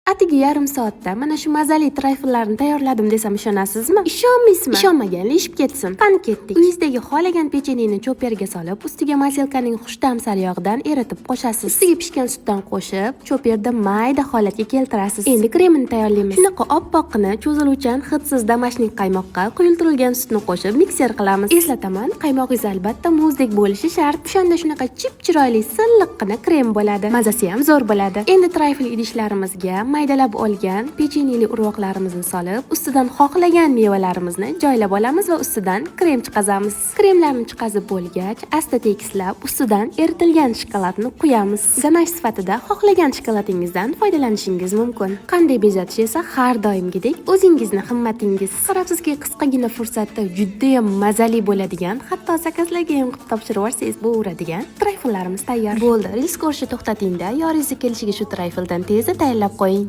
Atigi yarim soatda mana shu mazali trayfllarni tayyorladim desam, ishonasizmi? Ishonmaysizmi? Ishonmaganlar ishib ketsin. Qani, ketdik. Uyingizdagi xohlagan pecheneni choperga solib, ustiga maselkaning xushta'm saryog'idan eritib qo'shasiz. Ustiga pishgan sutdan qo'shib, choperda mayda holatga keltirasiz. Endi kremini tayyorlaymiz. Shunaqa oppoqqina, cho'ziluvchan, hidsiz домашний qaymoqqa quyultirilgan sutni qo'shib, mikser qilamiz. Eslataman, qaymog'ingiz albatta muzdek bo'lishi shart. O'shanda shunaqa chip chiroyli, silliqqina krem bo'ladi. Mazasi ham zo'r bo'ladi. Endi trayfl idishlarimizga maydalab olgan pecheneli urvoqlarimizni solib, ustidan xohlagan mevalarimizni joylab olamiz va ustidan krem chiqazamiz. Kremlarni chiqazib bo'lgach, asta tekislab, ustidan eritilgan shokoladni quyamiz. Ganash sifatida xohlagan shokolatingizdan foydalanishingiz mumkin. Qanday bezatish esa har doimgidek o'zingizni himmatingiz. Qarabsizki, qisqagina fursatda judayam mazali bo'ladigan, hatto заказ larga ham qilib topshirib yuborsangiz bo'laveradigan trayfllarimiz tayyor. Bo'ldi, reels ko'rishni to'xtatingda, yoringizni kelishiga shu trayfldan tezda tayyorlab qo'ying.